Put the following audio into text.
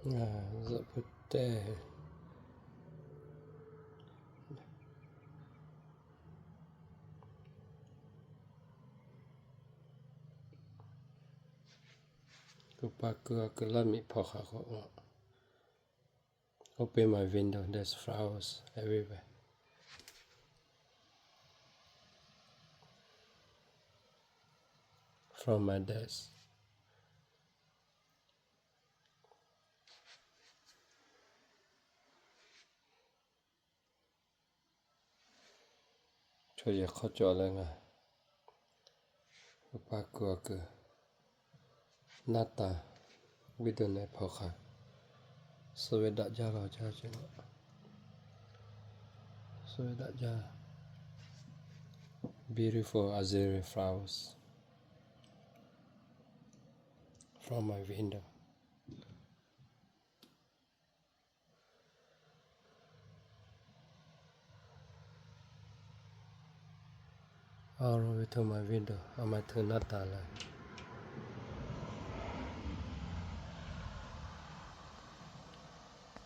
Ngaˬ zuhꞈ puiˉ tehˇ. Kuˬ pa kuˬ a kuˬ laˇ miꞈ hpawˇ hk'aˬ k'o, open my window, there's flowers everywhere. From my desk. Chaw yehˬ hk'aw cawˬ leh ngaˬ pa kuˬ a kuˬ naˇ taˍ. Window nehˬ hpawˇ hk'aˬ suh ve daꞈ jaˇ la jaˇ ce. Suh ve daꞈ jaˇ. Beautiful azalea flowers from my window. All over to my window, a ma htoꞈ naˇ taˍ leh.